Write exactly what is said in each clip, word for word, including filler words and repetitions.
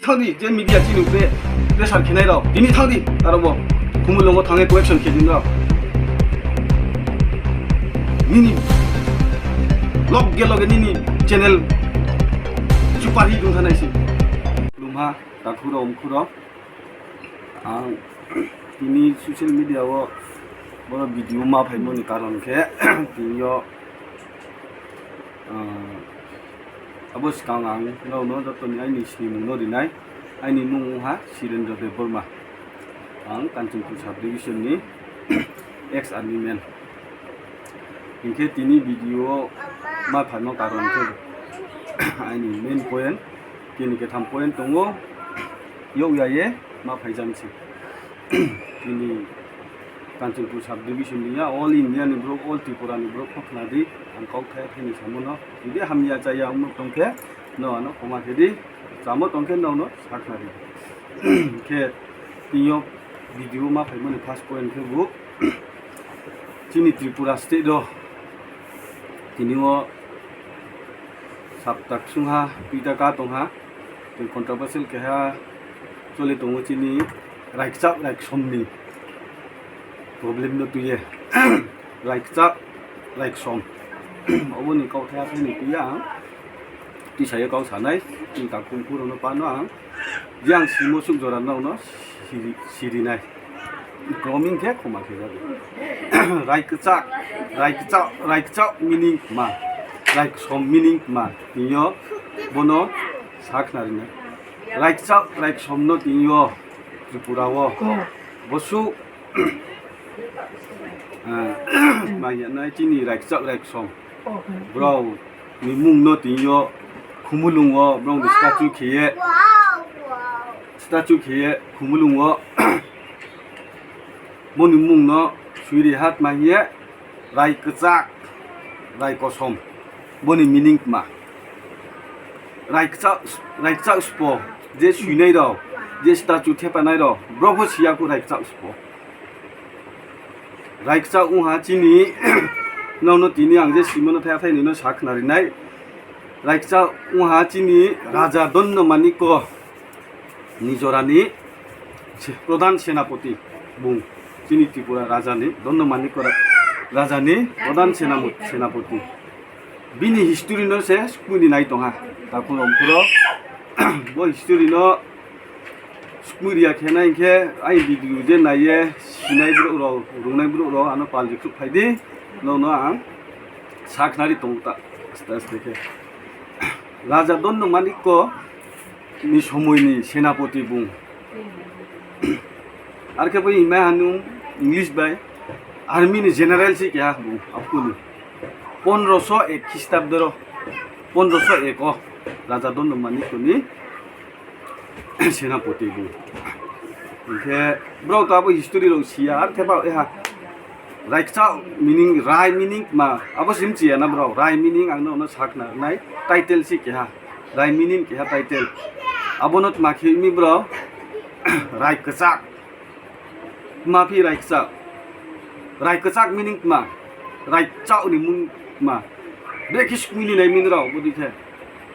Thangdi, je media chini pre-, pressure khenai rok. Tini thangdi, aro bo Khumulwngo thangwi question khe din rok. Nini loge loge nini channel super hit wngkha naisi. Lumha, takhuro, umkhuro. Ang tini social media o boro video ma phaimani karon khe tini o, ah, abo swkang ang norokno jotoni aini sinimungno rinai. Aini mung wngkha Sirendra Debbarma. Ang Kanchanpur sub division ni ex army man. Hinkhe tini video o ma phaima karon khe aini main point, tini ketham point tongo, yok ya ye ma phaijam se. Tini Kanchanpur sub division ni ya, all India ni borok, all Tripura ni borok kok khna di, ang kok thaya thani samo no. Jodi hamya chaya wngmo tong khe, no ano khoma khe di, chamo tong khe no no sa khna di. Khe tini o video ma phaimani first point khe bo chini Tripura state o tini o saptak sungha tuita ka tongha, tei controversial keha choli tongo chini Raikchak Raiksom ni problem no tuye. Raikchak Raiksom oboni kok thaya thani tuya ang. Tisa ye kok sanai, tini takhum khurokno pano ang. Je ang simo suk jora nokno siri-, sirinai. Groming khe khoma khe jago. Rai kwchak, rai kwchak, rai kwchak meaning ma. Rai ksom meaning ma. Tini o bono sa khna rinai. Rai kwchak, rai ksom no tini o Tripura o. Bosu Ah, manya nai chini raikchak raiksom. Brao ni mung no tini o Khumulung o brao ni statue khiye. Statue khiye Khumulung o. Boni mung no Suiri Hat ma hiye rai kwchak, rai kosom. Boni meaning ma. Rai kwchak, rai kwchak spo, je suinai rao, je statue thepanai rao, brao pho siya khu rai kwchak spo. Raikchak wngha chini, nono tini ang je simano thaya thai nino sa khna rinai. Raikchak wngha chini Raja Donno Manikko ni jorani se-, Pradhan Senapoti bung chini Tripura Rajani, Donno Manikko ra-, Rajani Pradhan Senamo-, Senapoti. Bini history no se sukmui ni nai tongha. Takhuk rok phuro bo history no sukmui riya khe nai khe ai video je nai ye sinai borok rok, rungnai borok rok ano pal rikhruk phai di. Nono ang sa khna ri tongo ta aste aste khe. Raja Donno Manikko ni somoi ni senapoti bung. Ar khe bo himai hanung English bai army ni general se keha bung, aphuru ni pondroso ek Christabdo ro, pondroso ek o Raja Donno Manikko ni senapoti bung. Hinkhe borok to abo history rok siya, ar khe ba eha Raikchak meaning, rai meaning ma, abo sim chiya na borok, rai meaning ang no, no sak na nai, title si keha, rai meaning keha title. Abo no tma khe mi borok, rai kwchak. Tma phi rai kwchak? Rai kwchak meaning tma? Rai kwchak ni mung tma? Brekhe sukmui ni nai mini rok, bodi khe.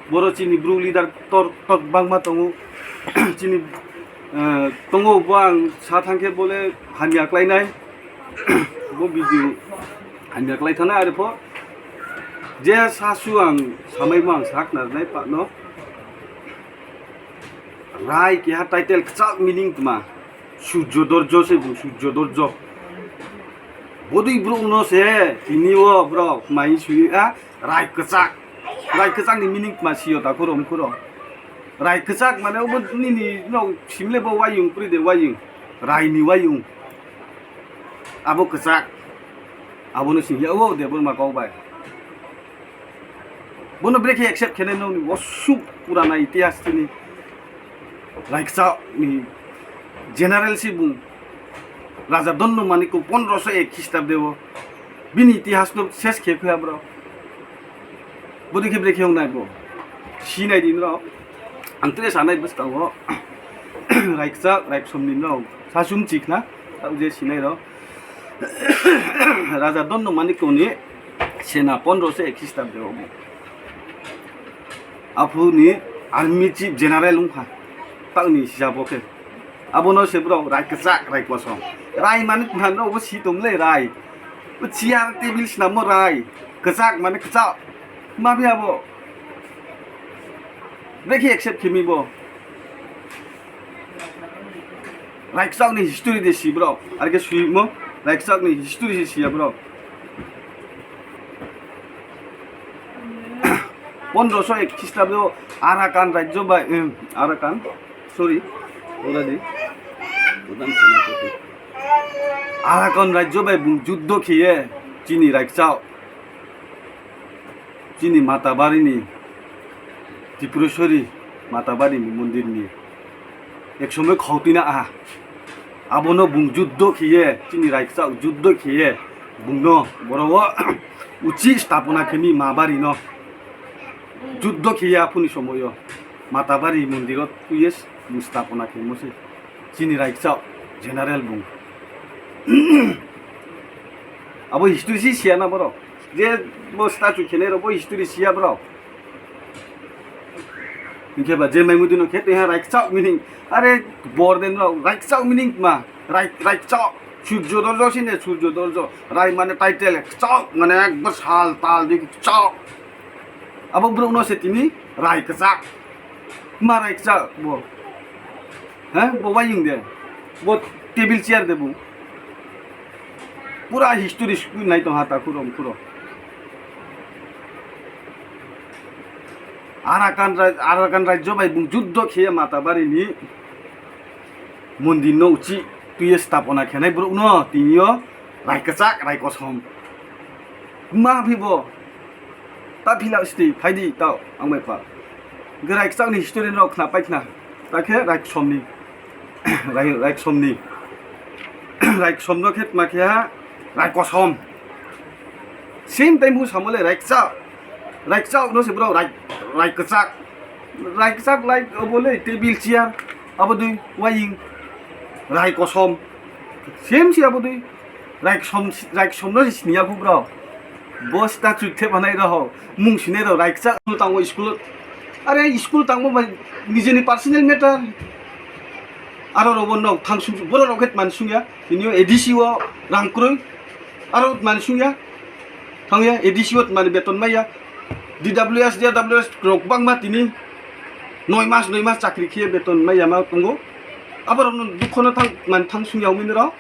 Boro chini bru leader tor, tor bangma tongo. Chini, eh, tongo bo ang sa thang khe bole hamya klainai. Bo video hamya klai thana are pho. Je sasu ang samai mo ang sak na nai pa no. Rai keha title kwchak meaning tma? Surjo dorjo se bung, surjo dorjo. Bodui bru no se, tini o bro, mai sui a, rai kwchak. Rai kwchak ni meaning tma sio ta khuro, khuro. Rai kwchak mane obo nini no simle bo wayung, pri de wayung. Rai ni wayung. Abo kwchak. Abo no sing ya, o Debbarma kok bai. Bono brekhe accept khenai nokni wasuk purana itihas chini raiksa ni general si bung Raja Donno Manikko pondroso ek Christabde o bini itihas no ses khe khuya bro. Bodi khe brekhe wngnai bo sinai di nrok ang tre sanai bwskango raiksa raiksomni nrok sasum chikna je sinai rok. Raja Donno Manikko ni sena pondroso ek Christabde o. Aphuru ni army chief general wngkha. Tangni sisa bo khe. Abono se bro, rai kwchak, rai kosom. Rai mani thanno bo si tongmle rai. Bo chair table snamo rai. Kwchak mani kwchak. Ma bi abo. Brekhe accept khimi bo. Rai kwchak ni history de si bro. Ar ke suimo. Rai kwchak ni history si siya bro. Pondroso ek Khristabo Arakan rajyo bai, em, Arakan, sorry, ora di. Arakan rajyo bai bung juddho khiye chini raikchao, chini Matabari ni, Tripureshwari Matabari ni mondir ni ek somoi khautina aha. Abono bung juddho khiye, chini raikchao juddho khiye, bungno boro o uchi stapona khemi ma bari no. Juddho khiye aphuni somoyo Matabari mondiro tuye bung stapona khemo se. Chini raikchao general bung. Abo history si siya na boro. Je bo statue khenai rok bo history siya bro. Hinkhe ba je mai mudino khe teha raikchao meaning. Are bor den rok raikchao meaning ma. Rai-, raikchao. Surjo dorjo sine surjo dorjo. Rai mane title kchao mane ekbar sal tal di kchao. Abo bro no se tini rai kchak. Ma rai kchak bo. Ha? Bo wayung de. Bo table chair de bo. Pura history sukui nai tong ha takhurok mukhurok. Arakan ra-, Arakan rajyo bai bung juddho khiye Matabari ni mondir no uchi tuye stapona khenai borok no tini o rai kwchak rai kosom. Ma phi bo. Ta phila sti, phaidi tao, ang bai pa. Grai kchak ni history rok khna pai khna. Ta khe rai ksom ni. Rai, rai ksom ni. Rai ksom no khe ma khe ha, rai kosom. Same time bu samole rai kchak. Rai kchak no se bro rai, rai kchak. Rai kchak lai obole table chair. Abo dui waying. Rai kosom. Same si abo dui. Raiksom, raiksom no siniya khu bro. Bo statue thep hanai rok, mung sinai rok, raikcha tango school. Are school tango bai nijeni personal matter. Aro robo nok thang sung, boro rok het man sungya. Tini o A D C o rang kroi. Aro man sungya. Thangya A D C o man beton maya. D W S, D W S rok bangma tini noi mas, noi mas chakri khiye beton maya ma tongo. Aborokno dukhono thang, man thang sung yaumini rok.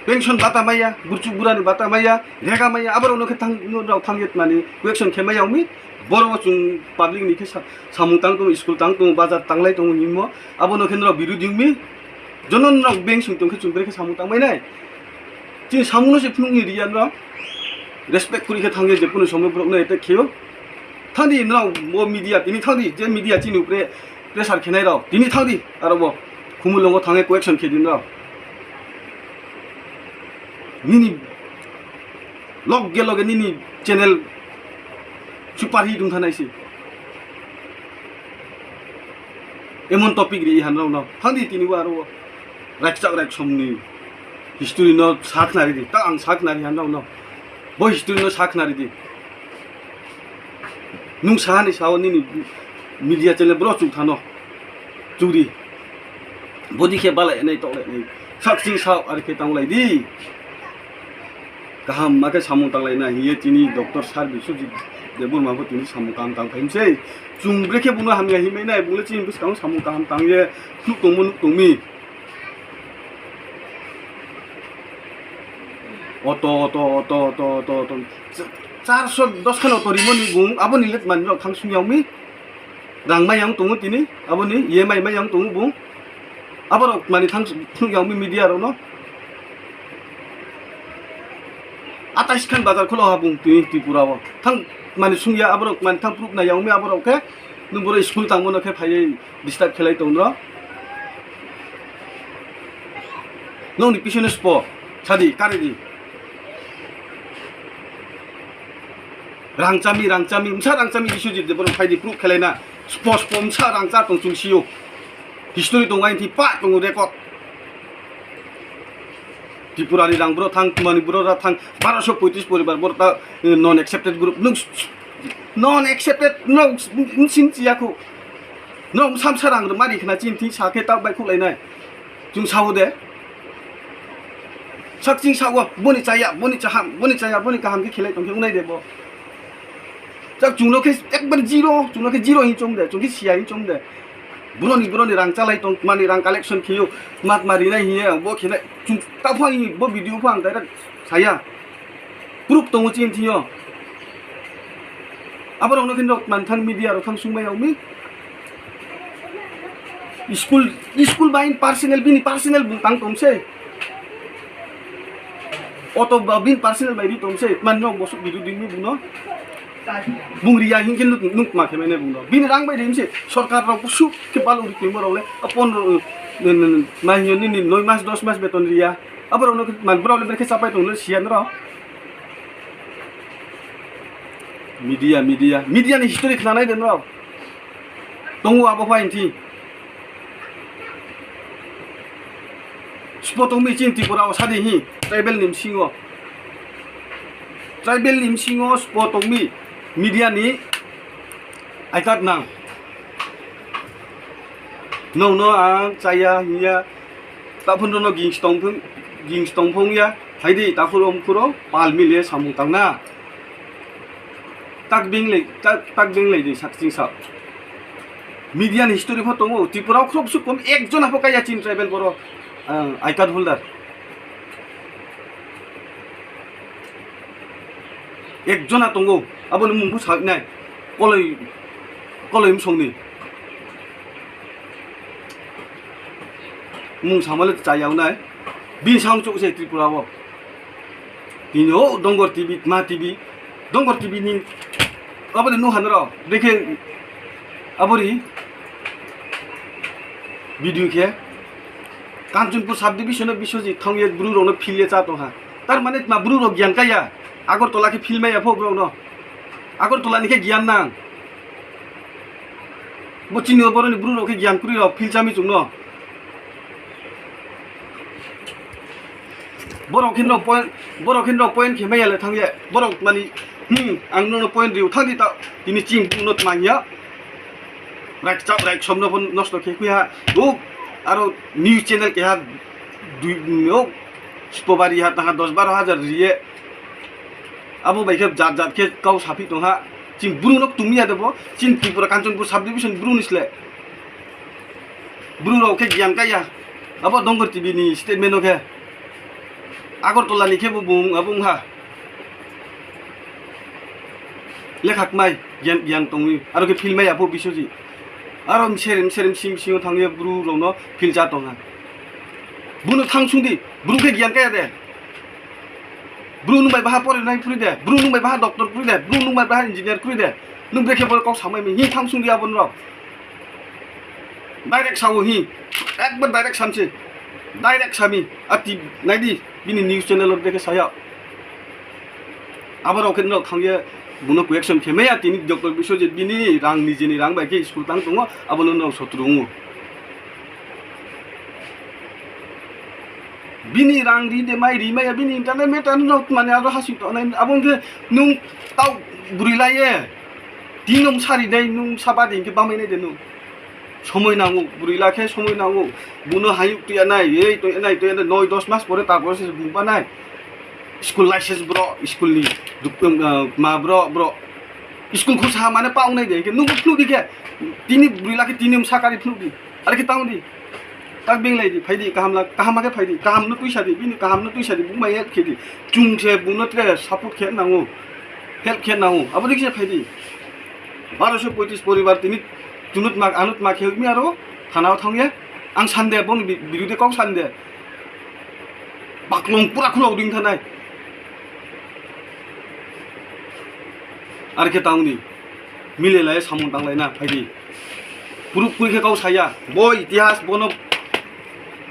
Pension bata maya, burchuk burani bata maya, rega maya, aborokno khe thang, rok thang yet mani, question khe maya umi. Borok chwng public ni khe sa-, samung tang tongo, school tang tongo, bazar tanglai tongo hinmo. Abono khe norok birodhi umi. Jono norok beng sung tong khe chwng bere khe samung tang mai nai. Chini samung no se phunuk ni riya norok. Respect kuri khe thang ye je kunu somoi borok no attack kheo. Thangdi norok bo media, tini thangdi je media chini upre pressure khenai rok, tini thangdi aro bo Khumulwngo thangwi question khe di norok. Nini loge loge nini channel super hit wng thanai se. Emon topic ri han rok no thangdi tini bo aro bo. Raikchak raiksom ni history no sakhnari di, ta ang sakhnari han rok no. Bo history no sakhnari di. Nung sahani sao nini media channel bro chuk thano. Churi. Bodi khe balai nai toklai nai. Sak sing sao ar khe tanglai di. Kaham ma khe samung tanglai na hiye tini doctor sir Biswajit Debbarma bo tini samung kaham tang phaim sei. Chwng bre khe buno hamya himai nai, bule chini bwskango samung kaham tang ye nuk tongmo nuk tongmi. Oto, oto, oto, oto, oto, oto. Ch-, charso dos khan oto rimoni bung, aboni let manwi rok thang sung yaumi. Rang mai yang tongo tini, aboni E M I mai yang tongo bung. Aborok mani thang sung yaumi media rokno. Atais khan bazar kholo ha bung tini Tripura o. Thang mani sung ya aborok mani thang proof na yaumi aborok khe. Nung boro school tangmo no khe phaiwi disturb khelai tong no. Nongni pisino spo, sadi, karidi. Rangchami, rangchami, msa rangchami Biswajit de borok phaidi proof khelaina. Spo, spo, msa rangcha tong chwng sio. History tong aini pa tong record. Tripura ni rang bro thang, Manipur ra thang, baro so poitris poribar boro ta, eh, non accepted group. Nung s-, s-, non accepted, nung s-, nung sin chiya khu. Norok samsa rang rwmani khna chini thing sa khe ta bai khuk lainai. Chwng sao de. Sak ching sao, boni chaya, boni chaham, boni chaya, boni kaham khe khelai tong khe wngnai de bo. Chak chwngno khe ekbar zero, chwngno khe zero hin chom de, chwng khe siya hin chom de. Boroni, boroni rang chalai tong mani, rang collection khiyo, mat mari nai hiye, bo khenai, chwng ta phang hi, bo video phang direct saya. Proof tongo chini thing yo. Aborokno khe norok manthang media rok thang sungbai rokni. School, school bai personal, bini personal bung tang tong se. Auto ba bini personal bai ri tong se. Man norok bosok video dingmi bungno. Bung riya hinkhe nuk, nuk ma khe mene bungno. Bini rang bai rim se. Sorkar rok bosok khe balo ri tongma rok le. A pondro, eh, ma hiyo nini noi mas, dos mas beton riya. Aborokno khe man borok le brekhe chapai tong le siya norok. Media, media, media ni history khna nai de norok. Tongo abo phai hinthi. Spo tongmi chini Tripura o sadi hi, tribal ni bisingo. Tribal ni bisingo spo tongmi media ni I card nang. Nongno ang chaya hiya, taphun rono ging stong phung, ging stong phung ya, haidi takhuro umkhuro pal mile samung tangna. Tak beng lai, tak, tak beng lai di sak ching sak. Media ni history pho tongo, Tripura o khrob suk kom ekjon apho kaya chin tribal borok, ah, I card holder. Ekjona tongo, aboni mung pho saknai, Koloi, Koloi Msongni. Mung samale chayao nai, bini samung chuk se Tripura o. Tini o Dongor T V, Ma T V, Dongor T V ni, aboni nung hanro, dekhe, abori video khe, Kanchanpur subdivision o Biswajit thangye bru rokno philye cha tongha. Tar mane ma bru rok giyan kaya, Agartala khe phil maya pho borok no. Agartala ni khe giyan nang. Bo chini o borok ni bru rok khe giyan kwrwi rok phil chami chwng no. Borok khe no point, borok khe no point khe maya le thangye. Borok mani, hmm, ang no point riu thangdi ta tini ching no tmanya. Raikchak raiksom no pon nosto khe kuya. O aro news channel keha dui, o Sipobari ha tangka dos baro hajar riye. Abo bai khe jat jat khe kau saphi tongha. Chini bru no tumya debo. Chini Tripura Kanchanpur subdivision bru ni sle. Bru rok khe giyan kaya. Abo Dongor T V ni statement o khe. Agartala ni khe bo bung abo wngha. Lekha kmai, giyan, giyan tongwi. Aro khe phil maya pho Biswajit. Aro mserim, mserim, sing, singo thangwi bru rokno phil cha tongha. Buno thang sungdi, bru khe giyan kaya de. Bru nung bai baha porinai phuri de, bru nung bai baha doctor phuri de, bru nung bai baha engineer phuri de. Nung brekhe boro kok samai mi, hi thang sungdi abo norok. Direct sao hi, ekbar direct samse, direct sami, ati naidi, bini news channel o brekhe saya. Abo rok khe norok thangye buno question khe maya tini doctor Biswajit bini rang nijini rang bai khe school tang tongo, abono norok sotro wngo. Bini rang ri de mai ri maya bini internet meter no mane aro hasing tongnai abo khe nung tau bwrwi lai ye. Tinong sari dai nung saba din khe bamai nai de nung. Somoi nango, bwrwi la khe somoi nango. Buno hayuk tuya nai, ei tuya nai, tuya nai, noi dos mas pore tarpore se bung pa nai. School license bro, school ni duk-, um, uh, ma bro, bro. School khursa mane pa wngnai de, nung phnu di khe. Tini bwrwi la khe tini sakari phnu di. Are khe tang di. Tak beng lai di, phai di, kaham la, kaham khe phai di, kaham no tuisa di, bini kaham no tuisa di, bung mai help khe di. Chung se buno tre support khe nango. Help khe nango. Abo di khe phai di. Baroso poitrish poribar tini tunut mak anut mak khe mi aro thana o thang ye. Ang sande bong bi-, birude kok sande. Baklong pura khulok ding thanai. Ar khe tang di. Mile lai samung tang lai na phai di. Puruk puri khe kau saya. Bo itihas bono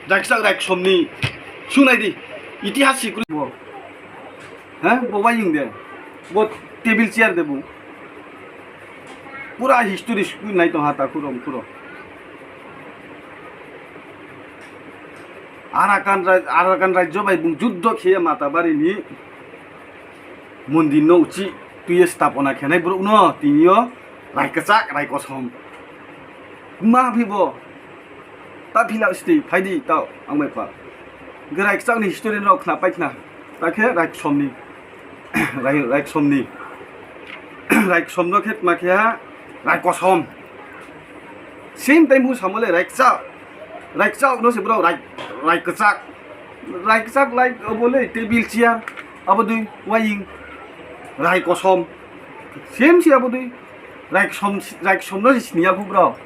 raksak raksomni. Sunai di. Itihas si kuri bo. Ha? Bo bai yung de. Bo table chair de bo. Pura history sukui nai tong ha ta khuro khuro. Arakan ra-, Arakan rajyo bai bung juddo khiye Matabari ni mondir no uchi tuye stapona khenai borok no tini o rai kwchak rai kosom. Ma phi bo. Ta phila sti, phaidi tao, ang bai pa. Grai kchak ni history no khna pai khna. Ta khe Raiksom ni. Rai, Raiksom ni. Raiksom no khe ma khe ha, Raikosom. Same time hu samole Raikchak. Raikchak no se bro, Rai, Rai kchak. Rai kchak lai obole table chair. Abo dui waying. Raikosom. Same si abo dui. Raiksom, Raiksom no si siniya khu bro.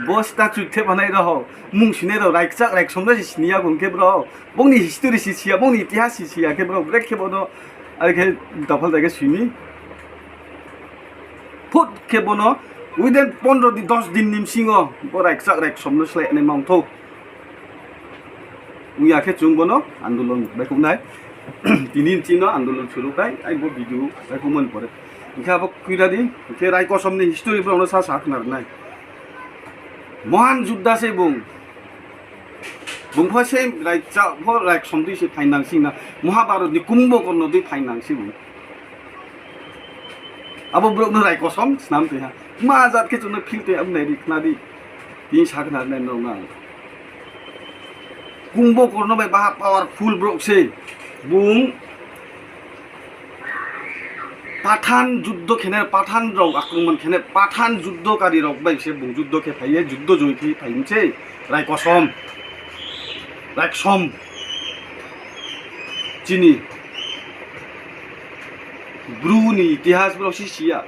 Bo statue the banai rok. Mung sinai rok. Raikchak, Raiksom no si siniya khu khe bro. Bongni history si siya, bongni itihas si siya khe bro. Brek khe bono. Ari khe dafal dage simi. Phut khe bono within pondro din, dos din ni bisingo bo Raikchak Raiksom no slai ani mangtho. Wngya khe chwng bono andolon baikuknai. Tini chino andolon suru khai, ai bo video baikukmani pore. Hingkhe abo kwira di, hingkhe Raikosom ni history borokno sa sa khna rwnai. Mohan Juddha se bung. Bung pho se Raikchak pho Raiksom dui se phainang singna. Mahabharat ni Kumbhakorno dui phainang si bung. Abo borokno Raikosom snam twi ha. Ma jat khe chwngno feel twi aboni ri khna di. Tini sa khna nai norok nang. Kumbhakorno bai baha powerful borok se. Bung Pathan juddo khene, Pathan rok akromon khene, Pathan juddokari rok bai se bung juddo khe phaiye, juddo joi khe phai se. Raikosom. Raiksom. Chini. Bru ni itihas borok si siya.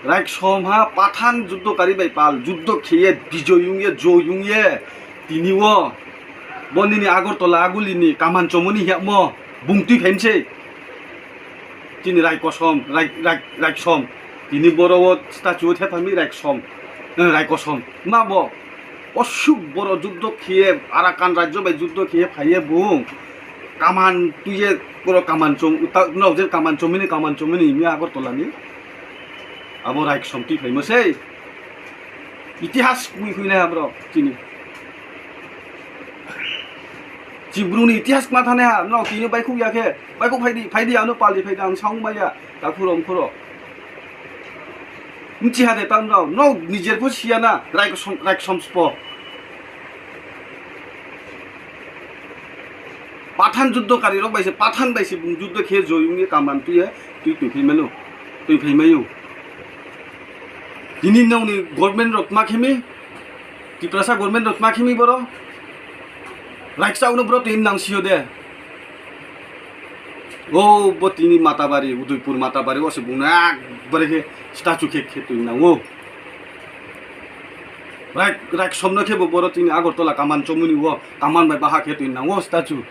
Raiksom ha Pathan juddo kari bai pal, juddo kheye, bijoy wngye, joy wngye. Tini o, bo nini Agartala aguli ni Kaman Chomoni hiya mo, bung twi phaimse. Tini Raikosom, Rai-, Rai-, Raiksom. Tini boro o statue o thepami Raiksom. Eh, Raikosom. Ma bo? Osuk boro juddo khiye, Arakan rajyo bai juddo khiye phaiye bung. Kaman tuye boro Kaman chom, uta, no, je Kaman chomini, Kaman chomini himya Agartala ni. Abo Raiksom twi phaimo sei. Itihas mui huinai ha bro, chini. Chibruni itihas ma thane ha, no, tini baikhuk ya khe, baikhuk phaidi, phaidi ano paldi phaidi ang saung maya, takhuro ongkhuro. Nchi hade tam rao, no nijer pho siya na, Raiksom, Raiksom spo. Pathan juddo kari rok bai se, Pathan bai se bung juddo khe joy wngye kaman tuye, twi twi phai mano, twi phai mayo. Tini nongni government rok ma khemi, Tiprasa government rok ma khemi boro, Raiksa uno boro twi nang siyo de. O bo tini Matabari, Udaipur Matabari, o se bungna ekbare khe statue khe khe twi nango. Rai, Raiksom no khe bo boro tini Agartala kaman chomuni o kaman bai baha khe twi nango statue.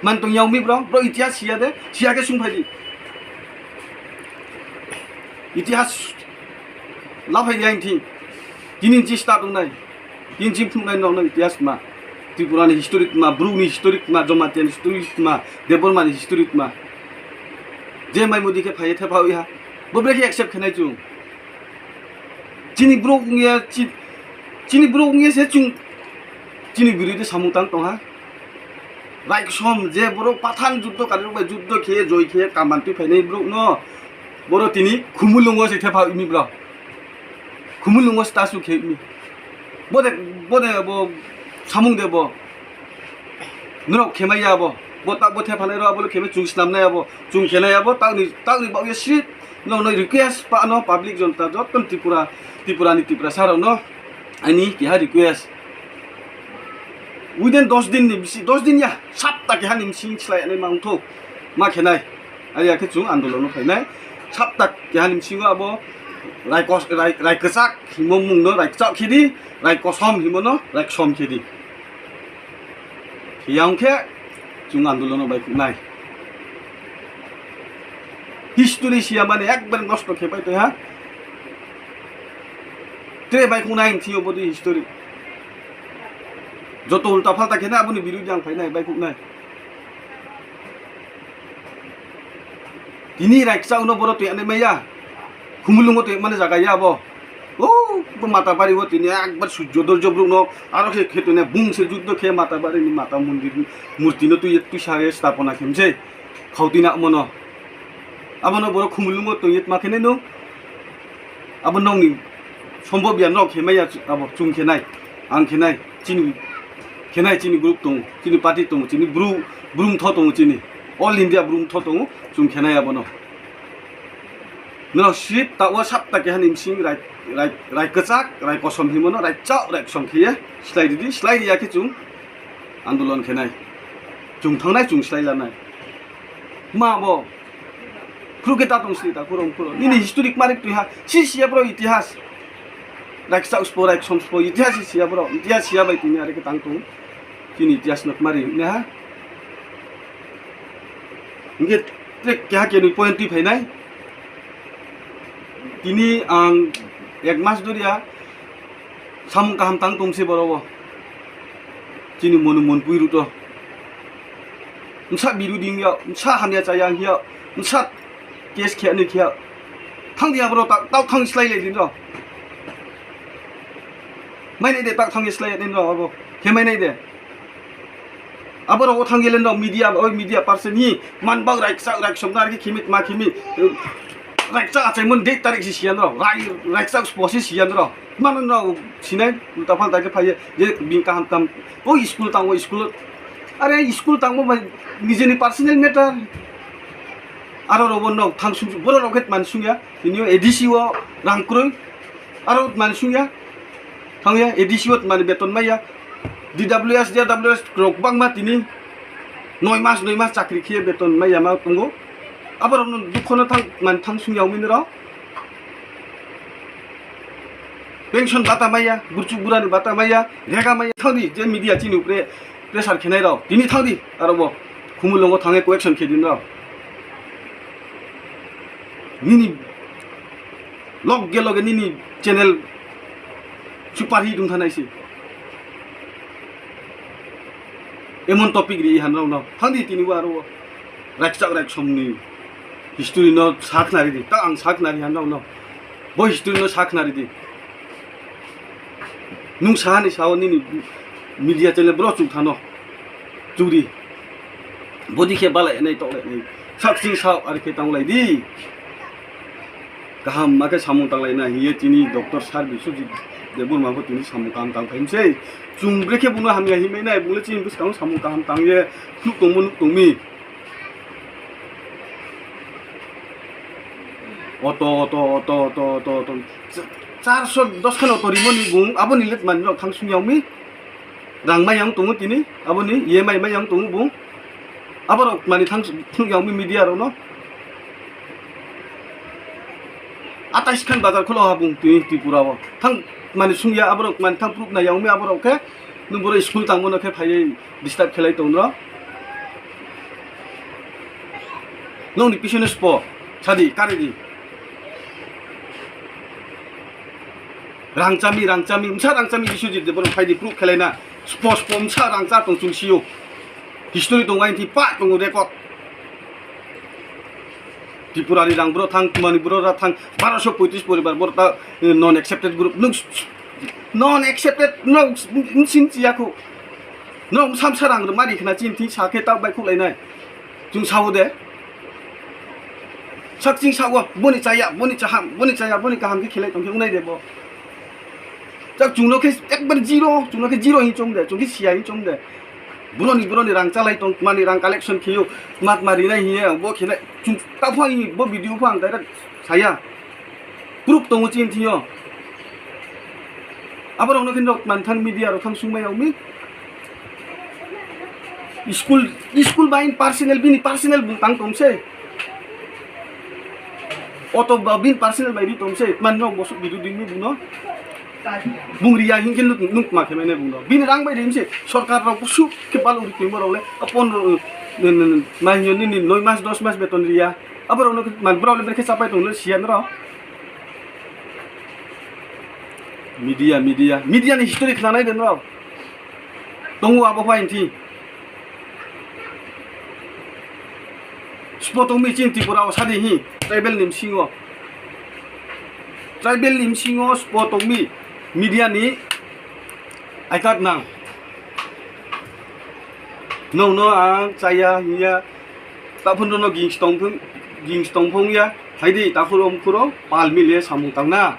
Man tong yaumi bro, bro itihas siya de, siya khe sung phaidi. Itihas la phaidi ang thi. Tini chi start wngnai. Tini chini phunuknai norokno itihas tma, Tripurani history tma, Bruni history tma, Jomatiani history tma, Debbarmani history tma. Je mai modi khe phaiye thepha wi ha. Bo brekhe accept khenai chwng. Chini bro wngya chi-, chini bro wngya se chwng chini biroidi samung tang tong ha. Raiksom je bro Pathan juddo kari rok bai juddo khe joy khe kaman twi phainai bro no. Boro tini khumulungo se thepha imi bro. Khumulungo statue khe imi. Bode, bode bo samung de bo. Norok khemai ya bo. Bo tak bo thephanai rok abo khemai chwng snam nai abo. Chwng khenai abo takni, takni bagwi si no no request pa no public jonta jotto Tripura, Tripura ni Tiprasa rok no ani keha request. Within dos din ni bisi, dos din ya, sapta keha ni bisi slai ani mangtho ma khenai. Ari akhe chwng andolon no phainai. Sapta keha ni bisingo abo Rai kos-, Rai, Rai kwchak himo mung no Rai kwchak khidi, Rai kosom himo no Rai kosom khidi. Yang khe chwng andolon no bai khuknai. History siya mani ekbar nosto khe pai tong ha. Tre bai khuknai thio bodi history. Joto ulta phalta khe na aboni biru jang phainai bai khuknai. Tini Raiksa uno boro twi anai maya. Khumulungo twi mani jaga ya bo. O, bo Matabari o tini ekbar sujjo dorjo bruk no aro khe khe twi ne bung se juddo khe Matabari ni mata mondir murti no twi twi sa stapona khemse. Khauti na mono. Abono boro khumulungo twi ma khe ne no. Abo nongni Sombobya no khemaya abo chwng khenai, ang khenai, chini khenai, chini group tongo, chini party tongo, chini bru-, brum tho tongo, chini All India brum tho tongo, chwng khenai abono. Norok sip ta o sapta keha ni bising rai, rai, rai kwchak, rai kosom himo no, rai chao, rai kosom khiye slai ridi, slai riya khe chwng andolon khenai, chwng thangnai, chwng slai lanai. Ma bo, khuluk khe ta tong sini ta, khulum, khulum. Nini history kmari twi ha, si siya bro itihas. Raiksa uspo, raiksom spo, itihas si siya bro, itihas siya bai tini are khe tang tong. Chini itihas no kmari ne ha. Hingke tre keha kenwi point twi phainai. Tini ang ek mas doriya samung kaham tang tongse borowo. Chini monu monpui ruto. Msa birudi wngya, msa hamya chaya wngya, msa case khe ani khe. Thang di abro ta, tao thang slai lai din ro. Mai nai de, tao thang slai din ro abo. Khe mai nai de. Abo rogo thang gelen ro media, oi media person hi man bak raiksa, raiksom na ar ki khimit ma khimi. Raiksa achai mon date tarik si siyan ro. Rai, raiksa sposi siyan ro. Mano no sinai ulta phalta khe phaiye, je bini kaham tam, o school tang, o school, are school tangmo bai nijeni personal matter. Aro robo no thang sung, boro rok het man sungya, tini o A D C o rang kroi, aro man sungya, thangya A D C o man beton maya, D W S, D W S rok bangma tini noi mas, noi mas chakri khiye beton maya ma tongo. Abo rok no dukho no thang, man thang sungya umini rok. Pension bata maya, burchuk burani bata maya, rega maya, thangdi je media chini upre pressure khenai rok. Tini thangdi, aro bo Khumulwngo thangwi question khedin rok. Nini loge loge nini channel super hit wng thanai se. Emon topic ri han rok no. Thangdi tini bo aro bo. Raikchak raiksom ni history no sakhnari di. Ta ang sakhnari han rok no. Bo history no sakhnari di. Nung sahani sao nini media channel bro chuk thano. Churi. Bodi khe balai nai tok lai nai. Sak sing sao ar khe tang lai di. Kaham ma khe samung tang lai na hiye tini Doctor Sir Biswajit Debbarma bo tini samung kaham tang phaim sei. Chung bre khe buno hamya himai nai, bule chini bwskang samung kaham tang ye nuk tong mo nuk tong mi. Oto, oto, oto, oto, oto, oto. Char sho dos khan oto rimoni bung, aboni let manwi rok thang sung yaumi. Rang mai yang tongo tini, aboni E M I mai yang tongo bung. Aborok mani thang sung yaumi media rokno. Atais khan bazar kholo ha bung tini Tripura o. Thang mani sung ya aborok mani thang proof na yaumi aborok khe. Nung boro school tangmano khe phaiwi disturb khelai tong no. Nongni pisone spo, sadi, kari di. Rangchami, rangchami, msa rangchami Biswajit de borok phaidi proof khelai na. Spo, spo, msa rangcha tong chung sio. History tong aini pa tong record. Tripura ni rang bro thang, Manipur ra thang, barosho poitris poribar bor ta, eh, non accepted group. Nung s-, s-, non accepted, nung s-, n-, n-, sin chiya khu. Nung samsa rang mari khna chin thi sa khe ta bai khulai nai. Chung sao de. Sak ching sao, boni chaya, boni chaham, boni chaya, boni kaham khe khelai tong khe unai de bo. Tak chungno khe ekbar zero, chungno khe zero hin chom de, chung khe siya hin chom de. Buroni, buroni rang chalai tong, mani rang collection khiyo, mat mari nai hiye, bo khenai, chung ta phang bo video phang direct saya. Proof tongo chini thingyo. Aborokno khe nok manthan media rok thang sungmai yaumi. School, school bai personal, bini personal bung tang tong se. Oto ba bini personal bai ri tong se. Man nok bosuk bidu dingmi buno. Bung riya hin khe nuk, nuk ma khe mene buno. Bini rang bai ri se. Sorkar rok suk khe bal uri twi borok le. Pondro, eh, ne, ne, ne, ma hin ni, ni, noi mas, dos mas beton riya. Aborokno man borok le brekhe chapai tong le siya noro. Media, media, media ni history khna nai de noro. Tongo abo phai nthi. Spo tongmi chin Tripura o sadi hi, tribal ni msingo. Tribal ni msingo spo tongmi media ni I card nang. Nongno ang chaya hiya, taphun no ging stong phung, ging stong phung ya, haidi taphuro umphuro pal mile samung tangna.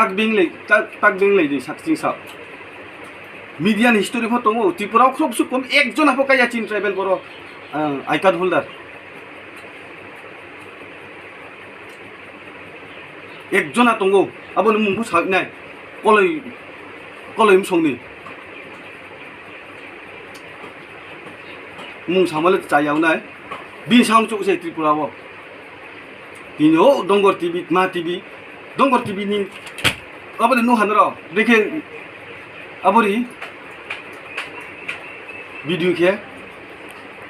Tak benglai, tak, tak benglai di sak ching sak. Media ni history pho tongo, Tripura o khorok suk kom ek jona pho kaiya chini tribal borok, ah, I card holder. Ek jona tongo, abo ni mung pho sak nai, koloi, koloi msong ni. Mung samale chayao nai, bini samung chuk se Tripura o. Tini o Dongor T V, Ma T V, Dongor T V ni aboni nuhan rok, dekhe abori video khe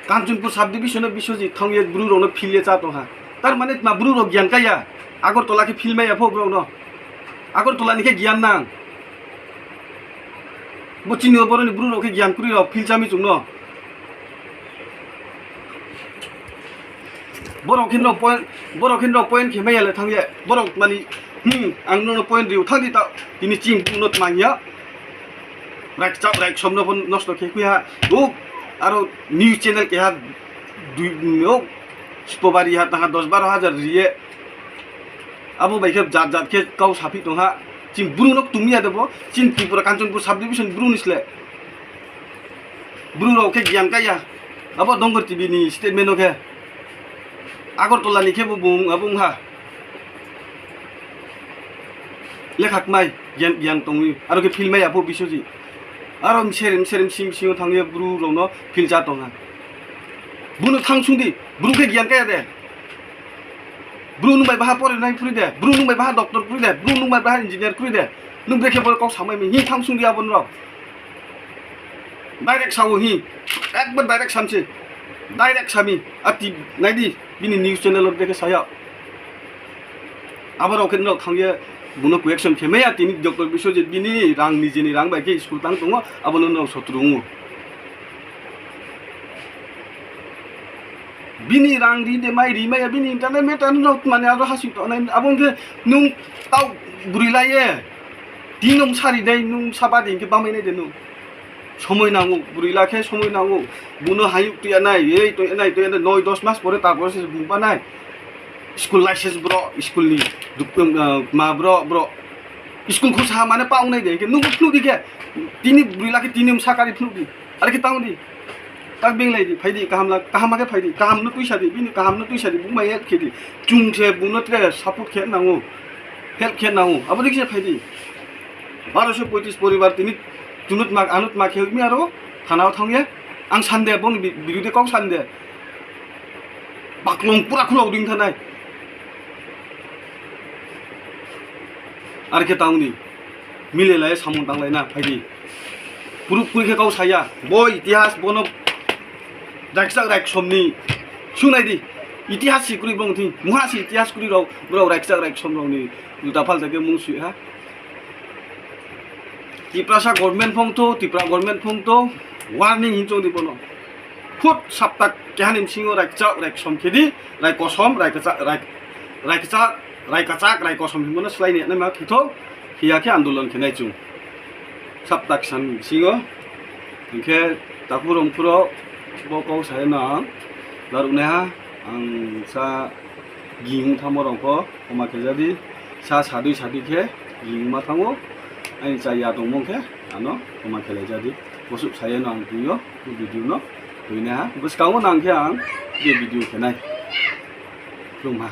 Kanchanpur subdivision o Biswajit thangye bru rokno philye cha tongha. Tar mane ma bru rok giyan kaya, Agartala khe phil maya pho bru rokno. Agartala ni khe giyan nang. Bo chini o boroni bru rok khe giyan kwrwi rok phil chami chwngno. Borok hinrok point, borok hinrok point khe maya le thangye. Borok mani, hmm, ang nono point riu thangdi ta, tini ching bru no tmang ya. Raikchak raiksomno pho nosto khe khuya. O, aro news channel keha dui, o, sipobari ha tangha dos baro hajar riye. Abo bai khe jat jat khe kau saphi tongha. Chini bru no tumya debo. Chini Tripura Kanchanpur subdivision bru ni sle. Bru rok khe giyan kaya. Abo Dongor T V ni statement o khe. Agartala ni khe bo bung abo wngha. Lekha kmai giyan, giyan tongwi. Aro khe phil maya pho Biswajit. Aro mserim, mserim sing, singo thangwi bru rokno phil cha tongha. Buno thang sungdi. Bru khe giyan kaya de. Bru nwng bai baha porinai phuri de, bru nwng bai baha doctor phuri de, bru nwng bai baha engineer phuri de, nwng brekhe bo kok samai mi, hi thang sung di abon rok. Direct sao hi, ekbar direct samse, direct sami, ati naidi, bini news channel o brekhe saya. Abo rok khe nwk thangye, buno question khe maya tini doctor Biswajit bini rang nijeni rang bai khe school tang tongo, abono nwk sotru wngo. Bini rang ri de mai ri maya, bini internet meter no mani aro hasing tongnai. Abo hwnkhe nwng tau bwrwi lai ye. Tini nwng sari dai, nwng saba di hwnkhe bamai nai de nwng. Somoi nango, bwrwi la khe somoi nango. Buno hayuk tuya nai, ei tuya nai, tuya nai, noi dos mas pore tarpore se bung pa nai. School license bro, school ni duk-, uh, ma bro, bro. School khusa mane pa wngnai de, hwnkhe nwng phunuk di khe. Tini bwrwi la khe tini nwng sakari phunuk di. Are khe tamo di. Tak beng lai di, phai di, kaham la, kaham khe phai di, kaham no tuisa di, bini kaham no tuisa di, bung bai help khe di. Chung se bung no tre support khe nango, help khe nango, abo dikhe phai di. Baroso poitris poribar tini tunut mak, anut mak khe mi aro thana o thang ye, ang sande, bong bi-, birude kok sande. Baklong pura khulok ding thanai. Are khe tamo di. Mile lai samung tang lai na phai di. Puruk puri khe kau saya. Bo itihas bono raiksak raiksom ni. Sunai di. Itihas si kuri bong thing. Muha si itihas kuri rok. Bro raiksak raiksom rok ni. Ulta phalta khe mung sui ha. Tiprasa government phong to, Tripura government phong to. Warning hin chong di bono. Khut saptak keha ni bisingo raiksak raiksom khe di. Rai kosom, rai kachak, rai, rai kachak, rai kachak, rai kosom hinmano swlai ni nai ma khitho, hiya khe andolon khe nai chung. Saptak san bisingo, hinkhe takhuk rong phuro bo kok sai no ang, laruk nai ha, ang sa ging thamo rong pho, koma khe jadi, sa sadui sadui khe ging ma thango, ani cha ya tongmong khe, ano koma khe lai jadi, bosuk sai no ang twi o, video no, twi nai ha, bwskango nang khe ang, video khe nai. Khulumha.